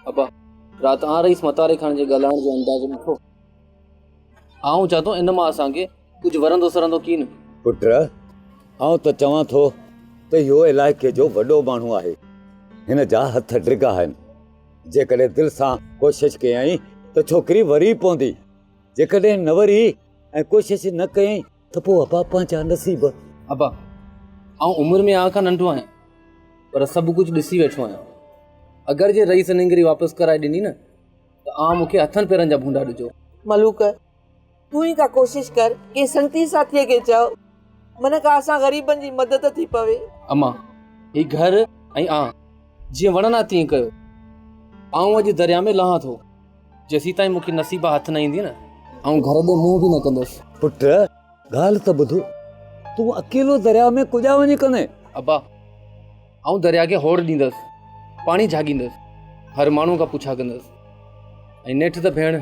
ابا، رات آن رئيس متاري خان جي ڳالهائڻ جو انداز ڏٺو. آئون چوان ٿو ان مان اسان کي ڪجهه ورندو سرندو ڪين. پٽ، آئون ته چوان ٿو ته اهو علائقي جو وڏو ماڻهو آهي. هن جا هٿ ڊگها آهن. جيڪڏهن دل سان ڪوشش ڪيائين ته ڇوڪري وري پوندي. جيڪڏهن نه وري ۽ ڪوشش نه ڪيائين ته پوء ابا پنهنجا نصيب. ابا، آئون عمر ۾ آن کان ننڍو آهيان، پر سڀ ڪجهه ڏسي ويٺو آهيان. اگر جي رئيس نينگري واپس ڪرائي ڏني نه ته آن مون کي هٿن پيرن جا ڀونڊا ڏجو. ملوڪ، تون ئي ڪا ڪوشش ڪر، ڪنهن سنگتي ساٿيء کي چئو، من ڪا اسان غريبن جي مدد ٿي پوي. امان، هي گهر ۽ آن جيئن وڻن آ تيئن ڪيو. آئون اڄ درياء ۾ لهان ٿو. جيسيتائين مون کي نصيبه هٿ نه ايندي نه، آئون گهر ڏي منهن به نه ڪندس. پٽ، ڳالهه ته ٻڌ، تون اڪيلو درياء ۾ ڪجا وڃي ڪندين؟ ابا، آئون درياء کي هوڙ ڏيندس، پاڻي جهاڳيندس، هر ماڻهوء کان پڇا ڪندس ۽ نيٺ ته ڀيڻ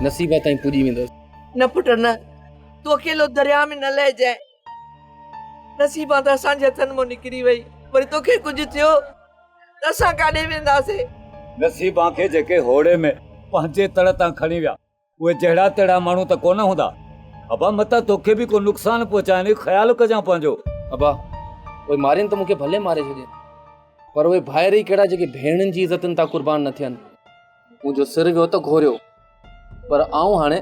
نصيبه تائين پڄي ويندس. نه پٽ نه، تون اڪيلو درياء ۾ نه لهجانء. نصيبه ته اسان جي هٿن مان نڪري وئي، وري توکي ڪجهه ٿيو ته اسان ڪاڏي وينداسين؟ نصيبان کي جيڪي هوڙي ۾ پنهنجي تڙ تان کڻي ويا، اهي جهڙا تهڙا ماڻهو ته ڪونه هوندا. ابا متان توکي به ڪو نقصان پهچائين، خيال ڪجان پنهنجو. ابا، اهي مارين ته مون کي ڀلي ماري ڇڏين، پر اهي ڀائر ئي ڪهڙا جيڪي ڀيڻن جي عزتن تان قربان نه ٿين. منهنجو سر ويو ته گهوريو، پر آئون هاڻي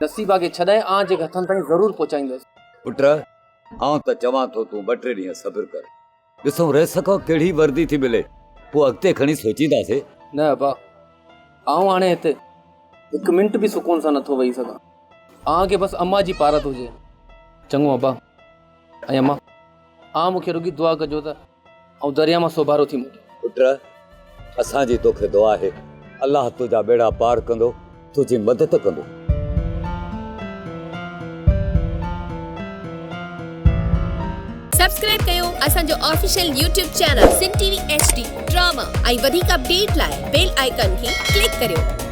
نصيبا کي ڇڏائي آن جي هٿن تائين ضرور پهچائيندس. پٽ، آئون ته چوان ٿو تون ٻه ٽي ڏينهن صبر ڪر. ڏسون رئيس کان ڪهڙي وردي ٿي ملي، پوء اڳتي کڻي سوچينداسين. نه ابا، آئون هاڻي هتي هڪ منٽ به سڪون سان نٿو ويهي سگهان. آن کي بس اما جي پارت هجي. چڱو ابا ۽ اما، آن مون کي رڳي دعا ڪجو ته آئون درياء مان سوڀارو ٿي موٽان. پٽ، اسان جي توکي دعا آهي، الله تنهنجا ٻيڙا پار ڪندو، تنهنجي مدد ڪندو. سبسڪرائب ڪيو اسان جو official YouTube channel Sindh T V H D drama ۽ وڌيڪ اپڊيٽ لاء بيل آئيڪان کي ڪلڪ ڪريو.